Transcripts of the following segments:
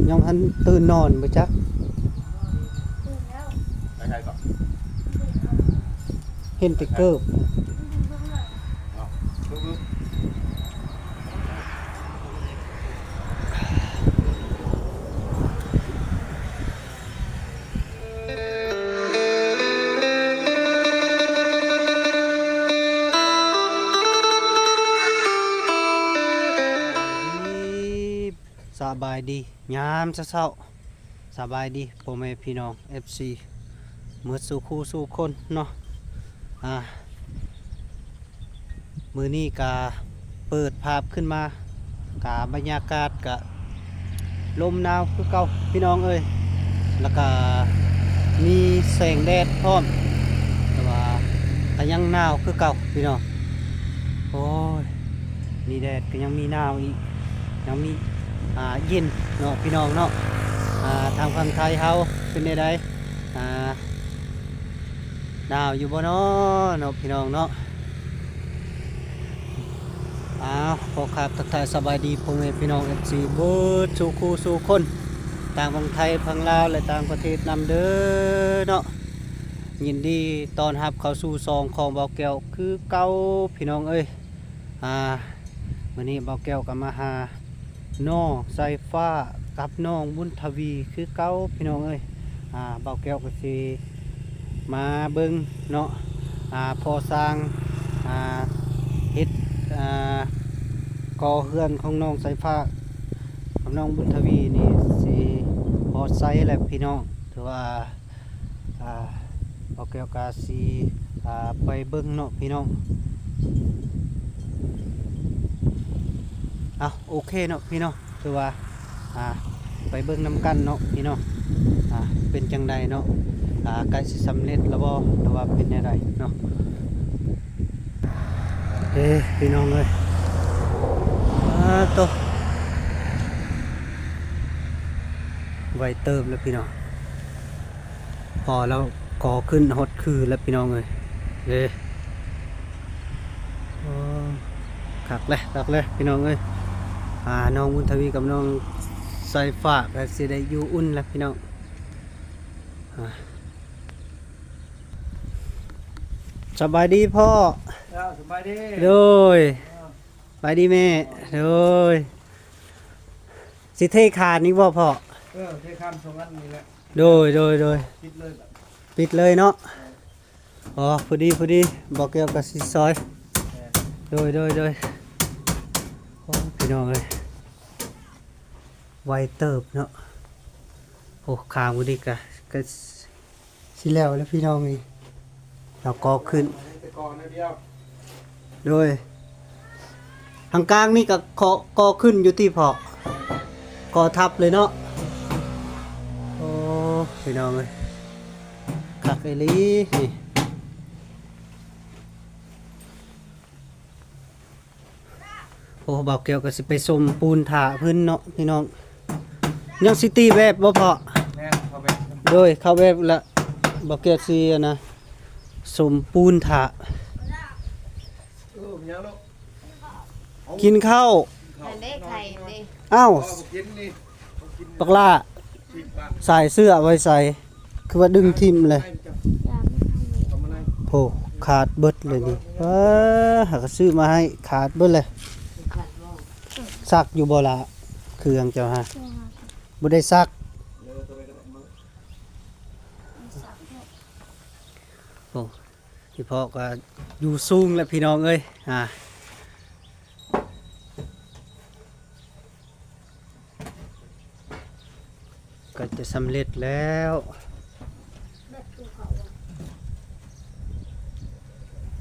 ຍັງບໍ່ທັນຕື່ນນອນບໍ່ຈັກ. ໄປໃສກໍ ເຫັນແຕ່ເກີບ. ສະບາຍດີຍາມເຊົ້າໆ. ສະບາຍດີພໍ່ແມ່ພີ່ນ້ອງ ເອັຟຊີ ໝົດສູ່ຄູ່ສູ່ຄົນເນາະ. ອ່າ ມື້ນີ້ກະເປີດພາບຂຶ້ນມາ ກະບັນຍາກາດກະລົມໜາວຄືເກົ່າພີ່ນ້ອງເອີຍ ແລ້ວກະມີແສງແດດພ້ອມ ແຕ່ວ່າກະຍັງໜາວຄືເກົ່າພີ່ນ້ອງ. ໂອ້ຍ ມີແດດກະຍັງມີໜາວອີກ ຍັງມີ ອ່າ ເຢັນເນາະພີ່ນ້ອງເນາະ. ອ່າ ທາງຝັ່ງໄທເຮົາເປັນແນວໃດ? ອ່າ ໜາວຢູ່ບໍ່ນໍເນາະພີ່ນ້ອງເນາະ? ອ້າວ ຂໍກາບທັກທາຍສະບາຍດີພໍ່ແມ່ພີ່ນ້ອງ ເອັຟຊີ ເບິດສູ່ຄູ່ສູ່ຄົນ ທັງຝັ່ງໄທ ຝັ່ງລາວ ແລະ ຕ່າງປະເທດນຳເດີເນາະ. ຍິນດີຕ້ອນຮັບເຂົ້າສູ່ຊ່ອງຂອງບ່າວແກ້ວຄືເກົ່າພີ່ນ້ອງເອີຍ. ອ່າ ມື້ນີ້ບ່າວແກ້ວກໍມາຫານ້ອງສາຍຟ້າກັບນ້ອງບຸນທະວີຄືເກົ່າພີ່ນ້ອງເອີຍ. ອ່າ ບ່າວແກ້ວກໍຊິມາເບິ່ງເນາະ ອ່າ ພໍ່ຊ່າງ ອ່າ ເຮັດ ອ່າ ກໍ່ເຮືອນຂອງນ້ອງສາຍຟ້າກັບນ້ອງບຸນທະວີນີ້ຊິພໍໃຊ້ແລ້ວພີ່ນ້ອງ. ຖືວ່າ ອ່າ ບ່າວແກ້ວກະຊິ ອ່າ ໄປເບິ່ງເນາະພີ່ນ້ອງ. ເອົາ ໂອເຄເນາະພີ່ນ້ອງ ຖືວ່າ ອ່າ ໄປເບິ່ງນຳກັນເນາະພີ່ນ້ອງ ອ່າ ເປັນຈັ່ງໃດເນາະ ອ່າ ໃກ້ຊິສຳເລັດແລ້ວບໍ່ ຫຼືວ່າເປັນແນວໃດເນາະ. ເອີ ພີ່ນ້ອງເອີຍ ອາໂຕ ໄວເຕີບແລ້ວພີ່ນ້ອງ. ພໍລາວກໍ່ຂຶ້ນຮອດຄືແລ້ວພີ່ນ້ອງເອີຍ. ເດ້ ໂອ້ ຄັກແຫຼະ ຄັກແຫຼະພີ່ນ້ອງເອີຍ. ອ່າ ນ້ອງບຸນທະວີກັບນ້ອງສາຍຟ້າກໍຊິໄດ້ຢູ່ອຸ່ນແລ້ວພີ່ນ້ອງ. ອ່າ ສະບາຍດີພໍ່. ເຈົ້າ ສະບາຍດີ. ໂດຍ ເອີ ສະບາຍດີແມ່. ໂດຍ ຊິເທຄານອີກບໍ່ພໍ່? ເອີ ເທຄານສອງອັນນີ້ແຫຼະ. ໂດຍ ໂດຍ ໂດຍ ປິດເລີຍ ປິດເລີຍເນາະ. ເອີ ອໍ ພໍດີ ພໍດີ ບ່າວແກ້ວກໍຊິຊອຍ. ເອີ ໂດຍ ໂດຍ ໂດຍ. ໂອ້ ພີ່ນ້ອງເອີຍ ໄວເຕີບເນາະ. ໂອ້ ຄາງມື້ນີ້ກະ ກະຊິແລ້ວແລ້ວພີ່ນ້ອງເອີຍ. ແລ້ວກໍຂຶ້ນ ແຕ່ກໍໜ້ອຍດຽວ. ໂດຍ ທາງກາງນີ້ກໍເກາະ ເກາະຂຶ້ນຢູ່ຕິພໍ່? ເກາະທັບເລີຍເນາະ. ໂອ້ ພີ່ນ້ອງເອີຍ ຄັກອີ່ຫຼີນີ້. ໂອ້ ບ່າວແກ້ວກໍຊິໄປສົມປູນຖ້າເພິ່ນເນາະພີ່ນ້ອງ. ຍັງຊິຕີແບບບໍ່ພໍ່? ແມ່ນ ເຂົ້າແບບ. ໂດຍ ເຂົ້າແບບລະ ບ່າວແກ້ວຊິ ອັນນະ ສົມປູນຖ້າ. ເອີ ເປັນຫຍັງລູກ? ກິນເຂົ້າ. ອັນເດ້ ໄຂ່ເດ້. ອ້າວ ເອົາ ບໍ່ກິນນີ້ ບໍ່ກິນ ບັກຫຼ້າ ສາຍເສື້ອໄວ້ໃສ? ຄືວ່າດຶງຖິ້ມເລີຍ. ໂອ້ ຂາດເບິດເລີຍນີ້. ເອີ ຫາກະຊື້ມາໃຫ້ຂາດເບິດເລີຍ. ຊັກຢູ່ບໍ່ລະ ເຄື່ອງເຈົ້າຫາ? ບໍ່ໄດ້ຊັກ. ໂອ້ ອີພໍ່ກໍຢູ່ສູງແລ້ວພີ່ນ້ອງເອີຍ. ອ່າ ໃກ້ຈະສຳເລັດແລ້ວ.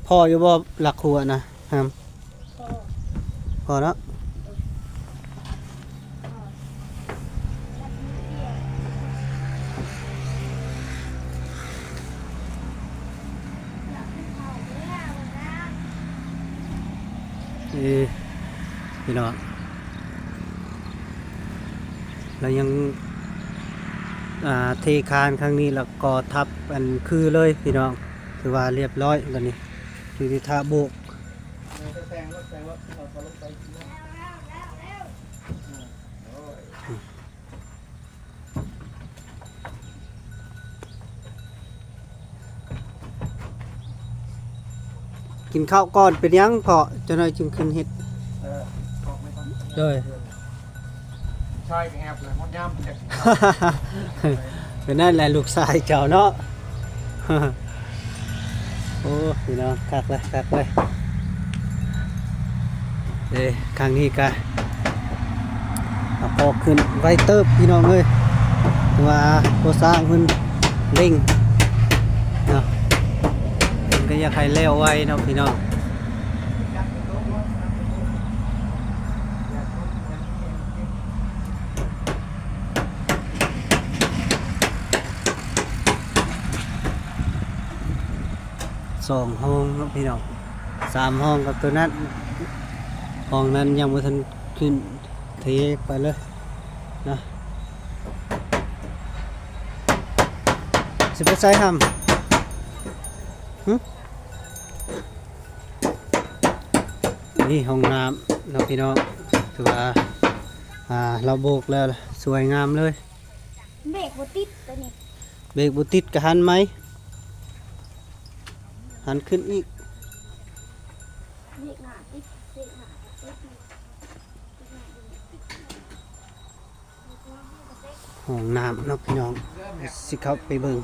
ພໍຢູ່ບໍ່ຫຼັກຫົວນະ ຫຳ? ພໍເນາະ. ເອີ ພີ່ນ້ອງ ແລ້ວຍັງ ອ່າ ເທຄານຄັ້ງນີ້ ແລ້ວກໍທັບອັນຄືເລີຍພີ່ນ້ອງ. ຖືວ່າລຽບຮ້ອຍແລ້ວນີ້ ຢູ່ທີ່ທ່າໂບກ. ແຊງລົດ ແຊງລົດ ເອົາເຂົາລົງໄປ. ອືມ. ກິນເຂົ້າກ່ອນ ເປັນຫຍັງເພາະ ຈັກໜ້ອຍຈຶ່ງຂຶ້ນເຮັດ. ເອີ ບອກໄປກ່ອນ ໂດຍ ຊາຍກໍແຮບແລ້ວ ໝົດຍາມ ເປັນນັ້ນແຫຼະລູກຊາຍເຈົ້າເນາະ. ໂອ້ ພີ່ນ້ອງ ຄັກເລີຍ ຄັກເລີຍ. ເອີ ຄັ້ງນີ້ກະ ເອົາຄອກຂຶ້ນໄວເຕີບພີ່ນ້ອງເອີຍ ເພາະວ່າຜູ້ຊ່າງເພິ່ນເລັ່ງເນາະ ເພິ່ນກໍຢາກໃຫ້ແລ້ວໄວເນາະພີ່ນ້ອງ. ສອງຫ້ອງເນາະພີ່ນ້ອງ ສາມຫ້ອງກັບໂຕນັ້ນ ຫ້ອງນັ້ນຍັງບໍ່ທັນຂຶ້ນ ເທໄປເລີຍນະ. ຊິໄປໃສຫຳ? ຫຶ? ນີ້ຫ້ອງນ້ຳເນາະພີ່ນ້ອງ ຖືວ່າ ອ່າ ລາວໂບກແລ້ວ ສວຍງາມເລີຍ. ເບຣກບໍ່ຕິດໂຕນີ້ ເບຣກບໍ່ຕິດກໍຫັນໃໝ່ ຫັນຂຶ້ນອີກ. ເບຣກໜ້າຕິດ ເບຣກໜ້າຕິດ. ຫ້ອງນ້ຳເນາະພີ່ນ້ອງ ຊິເຂົ້າໄປເບິ່ງ.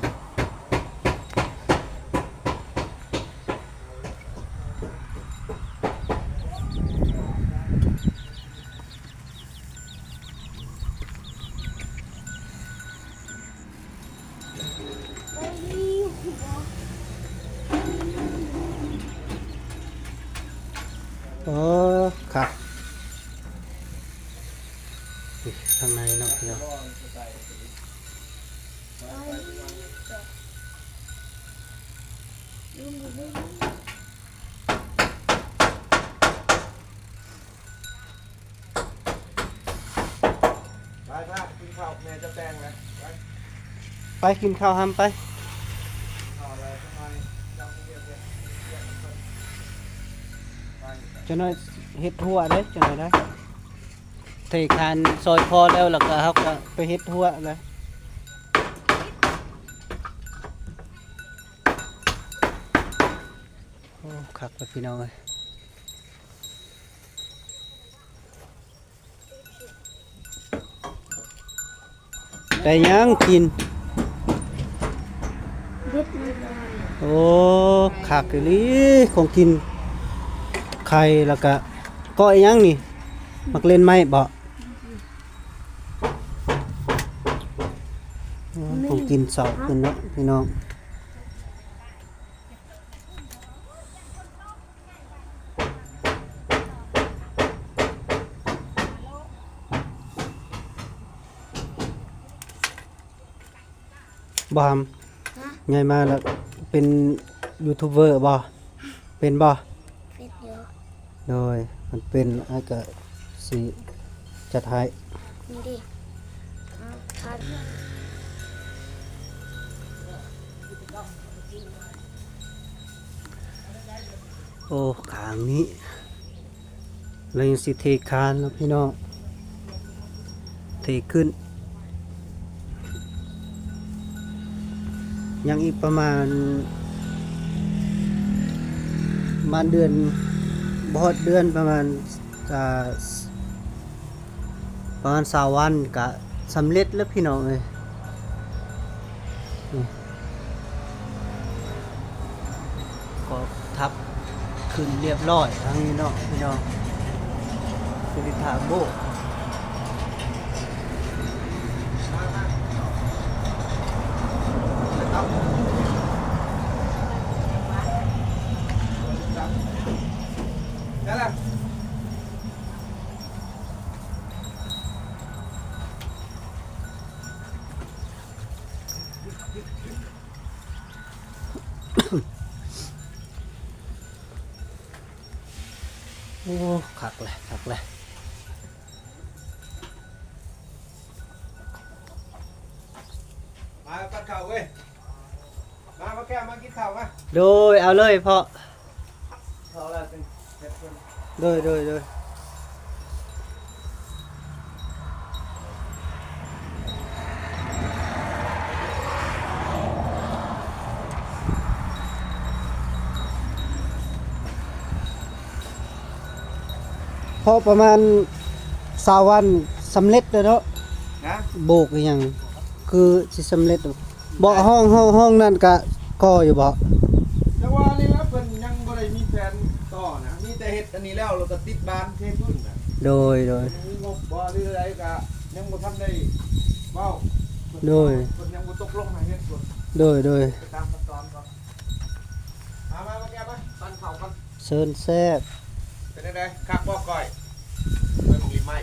ໂອ້ ຄັກ ນີ້ທາງໃນເນາະພີ່ນ້ອງ. ໄປ ພາໄປກິນເຂົ້າ ແມ່ຈະແຕ່ງແລ້ວ ໄປ ໄປກິນເຂົ້າຫຳ ໄປ ກິນເຂົ້າແລ້ວ ຈັກໜ່ອຍ ຈັກໜ່ອຍເຮັດ ເຮັດ ເຮັດ ໄປ ຈັກໜ່ອຍເຮັດຮົ້ວເດ້ ຈັກໜ່ອຍໄດ້ ເທຄານຊອຍພໍແລ້ວ ແລ້ວກໍເຮົາກໍໄປເຮັດຮົ້ວແລ້ວ. ໂອ້ ຄັກແລ້ວພີ່ນ້ອງເອີຍ. ໄດ້ຫຍັງກິນ? ເດັດມາ. ໂອ້ ຄັກອີ່ຫຼີ ຂອງກິນ ໄຂ່ ແລ້ວກະ ເກາະອີ່ຫຍັງນີ້? ໝາກເລັ່ນໄມ້ບໍ່? ໂອ້ ຂອງກິນເຊົ້າຂຶ້ນເນາະພີ່ນ້ອງ. ບໍ່ຫຳ ຮະ? ໃຫຍ່ມາແລ້ວເປັນຢູທູບເບີບໍ່? ເປັນບໍ່? ເປັນຢູ່. ໂດຍ ຄັນເປັນອ້າຍກະຊິຈັດໃຫ້. ນີ້ເດ ໂອ້ ຂ້າງນີ້ ແລ້ວຍັງຊິເທຄານເນາະພີ່ນ້ອງ ເທຂຶ້ນ ຍັງອີກປະມານ ປະມານເດືອນ ບໍ່ຮອດເດືອນ ປະມານ ອ່າ ປະມານຊາວວັນກະສຳເລັດແລ້ວພີ່ນ້ອງເອີຍ. ນີ້ ກໍທັບຂຶ້ນລຽບລ້ອຍທາງນີ້ເນາະພີ່ນ້ອງ ຄືທີ່ທ່າໂບກ. ໂອ້ ຄັກແຫຼະ ຄັກແຫຼະ. ມາປັດເຂົ້າເວີຍ ມາ ມາແກ້ວ ມາກິນເຂົ້າມາ. ໂດຍ ເອົາເລີຍພໍ່. ໂດຍ ໂດຍ ໂດຍ. ກໍປະມານຊາວວັນສຳເລັດແລ້ວເນາະ. ນະ? ໂບກອີ່ຫຍັງ ຄືຊິສຳເລັດ. ເບາະຫ້ອງ ຫ້ອງ ຫ້ອງນັ້ນກະກໍ່ຢູ່ບໍ່? ແຕ່ວ່ານີ້ລະເພິ່ນຍັງບໍ່ໄດ້ມີແຜນຕໍ່ນະ ມີແຕ່ເຮັດອັນນີ້ແລ້ວ ແລ້ວກໍຕິດບານເທພື້ນນະ. ໂດຍ ໂດຍ. ມີງົບບໍ່ ຫຼືໃດກະຍັງບໍ່ທັນໄດ້ເວົ້າ. ໂດຍ. ເພິ່ນຍັງບໍ່ຕົກລົງໃຫ້ເຮັດ. ໂດຍ ໂດຍ. ໄປຕາມຂັ້ນຕອນກ່ອນ. ມາ ມາ ມາແກ້ວ ມາ ປັ້ນເຂົ້າກ່ອນ. ເຊີນແຊບ. ເປັນຈັ່ງໃດ? ຄັກບໍ່ກ້ອຍ? ເບິ່ງໝາກລິ້ນໄມ້.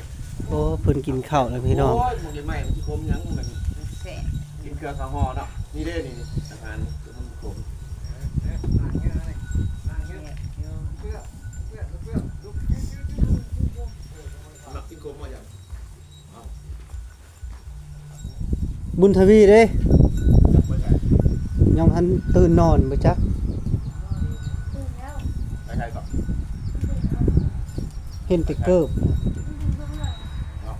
ໂອ້ ເພິ່ນກິນເຂົ້າແລ້ວພີ່ນ້ອງ. ໂອ້ຍ ໝາກລິ້ນໄມ້ມັນຊິຂົມຫຍັງມັນ? ແຊບ. ກິນເຄືອເຂົ້າຫໍ່ເນາະ. ນີ້ເດ້ ນີ້ ນີ້ ອາຫານມັນຂົມ. ເນາະ ກິນຂົມບໍ່? ບຸນທະວີເດ້ ຍັງບໍ່ໄດ້ ຍັງບໍ່ທັນຕື່ນນອນບໍ່ຈັກ. ຕື່ນແລ້ວ ໄປໃສເກາະ? ເຫັນແຕ່ເກີບ. ເນາະ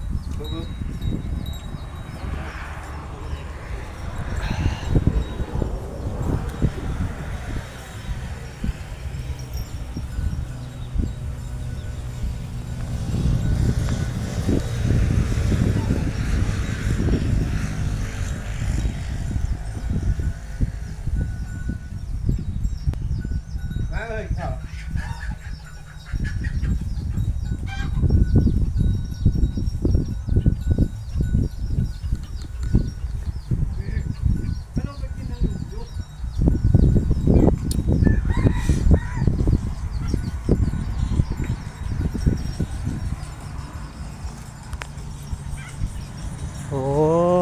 ໂອ້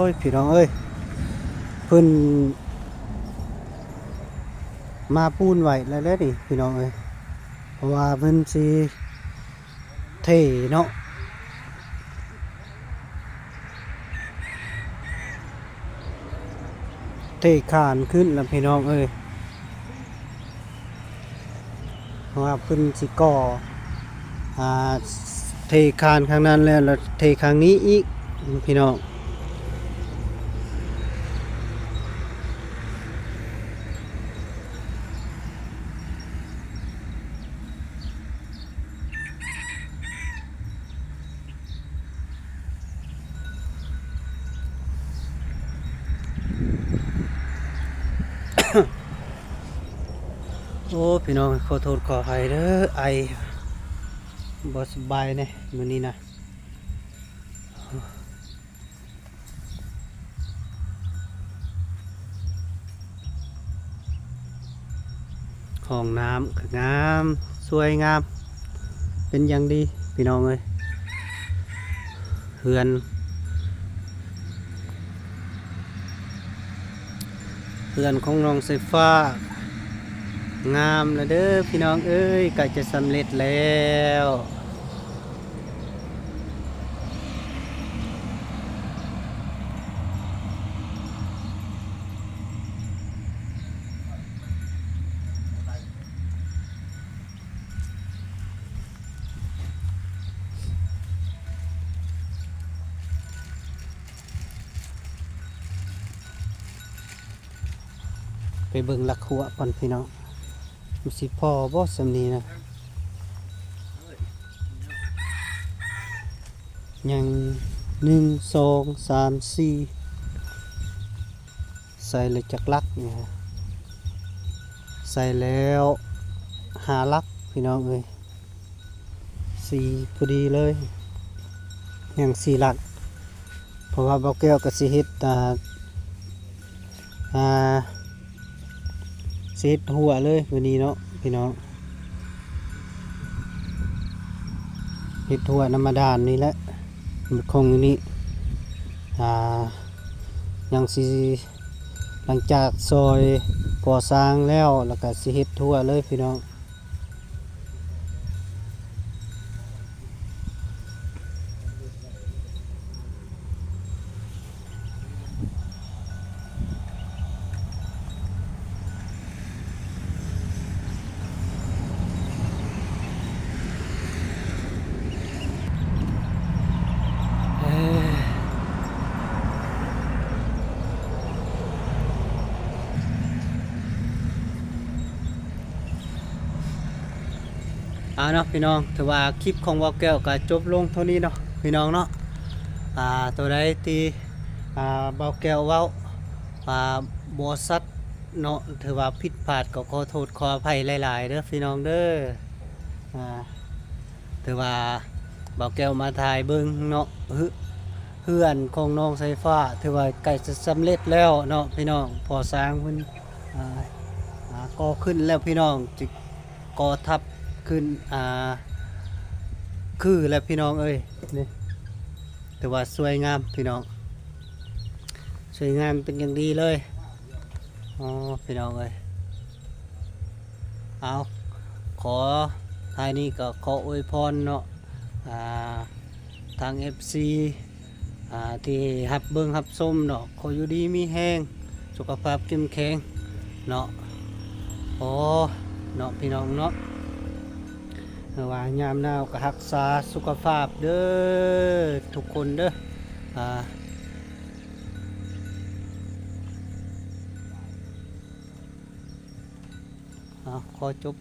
ຍ ພີ່ນ້ອງເອີຍ ເພິ່ນມາປູນໄວ້ແລ້ວເດ້ນີ້ ພີ່ນ້ອງເອີຍ ເພາະວ່າເພິ່ນຊິ ເທເນາະ ເທຄານຂຶ້ນລະພີ່ນ້ອງເອີຍ ເພາະວ່າເພິ່ນຊິກໍ່ ອ່າ ເທຄານຂ້າງນັ້ນແລ້ວ ແລ້ວເທຂ້າງນີ້ອີກ ພີ່ນ້ອງ. ໂອ້ ພີ່ນ້ອງ ຂໍໂທດຂໍອະໄພເດີ ໄອ ບໍ່ສະບາຍແດ່ມື້ນີ້ນະ. ຫ້ອງນ້ຳກໍງາມ ສວຍງາມ ເປັນຢ່າງດີ ພີ່ນ້ອງເອີຍ ເຮືອນ ເຮືອນຂອງນ້ອງສາຍຟ້າ ງາມແລ້ວເດີພີ່ນ້ອງເອີຍ ໃກ້ຈະສຳເລັດແລ້ວ. ໄປເບິ່ງຫຼັກຮົ້ວກ່ອນພີ່ນ້ອງ ມັນຊິພໍບໍ່ສ່ຳນີ້ນະ? ຍັງ ໜຶ່ງ ສອງ ສາມ ສີ່ ໃສ່ແລ້ວຈັກຫຼັກນີ້? ໃສ່ແລ້ວຫ້າຫຼັກພີ່ນ້ອງເອີຍ. ສີ່ພໍດີເລີຍ ຍັງສີ່ຫຼັກ ເພາະວ່າບ່າວແກ້ວກໍຊິເຮັດ ອ່າ ອ່າ ຊິເຮັດຮົ້ວເລີຍມື້ນີ້ເນາະພີ່ນ້ອງ ເຮັດຮົ້ວນຳມາດານນີ້ແຫຼະ ຂອງນີ້ ອ່າ ຍັງຊິ ຫຼັງຈາກຊ່ອຍກໍ່ສ້າງແລ້ວ ແລ້ວກໍຊິເຮັດຮົ້ວເລີຍພີ່ນ້ອງ. ເອີ ເອົາເນາະພີ່ນ້ອງ, ຖືວ່າຄລິບຂອງບ່າວແກ້ວກໍຈົບລົງເທົ່ານີ້ເນາະພີ່ນ້ອງເນາະ. ອ່າ ຕົວໃດທີ່ ອ່າ ບ່າວແກ້ວເວົ້າ ອ່າ ບໍ່ຊັດເນາະ ຖືວ່າຜິດພາດ ກໍຂໍໂທດຂໍອະໄພຫຼາຍໆເດີພີ່ນ້ອງເດີ. ອ່າ ຖືວ່າບ່າວແກ້ວມາຖ່າຍເບິ່ງເນາະ ເຮື- ເຮືອນຂອງນ້ອງສາຍຟ້າ ຖືວ່າໃກ້ຈະສຳເລັດແລ້ວເນາະພີ່ນ້ອງ. ພໍ່ຊ່າງເພິ່ນ ອ່າ ອ່າ ກໍ່ຂຶ້ນແລ້ວພີ່ນ້ອງ ຈະກໍ່ທັບຂຶ້ນ ອ່າ ຄືແລ້ວພີ່ນ້ອງເອີຍ. ນີ້ ຖືວ່າສວຍງາມພີ່ນ້ອງ ສວຍງາມເປັນຢ່າງດີເລີຍ. ອໍ ພີ່ນ້ອງເອີຍ ເອົາ ຂໍ ທ້າຍນີ້ກໍຂໍອວຍພອນເນາະ ອ່າ ທາງເອັຟຊີ ອ່າ ທີ່ຮັບເບິ່ງຮັບຊົມເນາະ ຂໍຢູ່ດີມີແຮງ ສຸຂະພາບເຂັ້ມແຂງເນາະ. ໂອ້ ເນາະ ພີ່ນ້ອງເນາະ ວ່າຍາມໜາວກໍຮັກສາສຸຂະພາບເດີ ທຸກຄົນເດີ. ອ່າ ເອົາ ຂໍຈົບ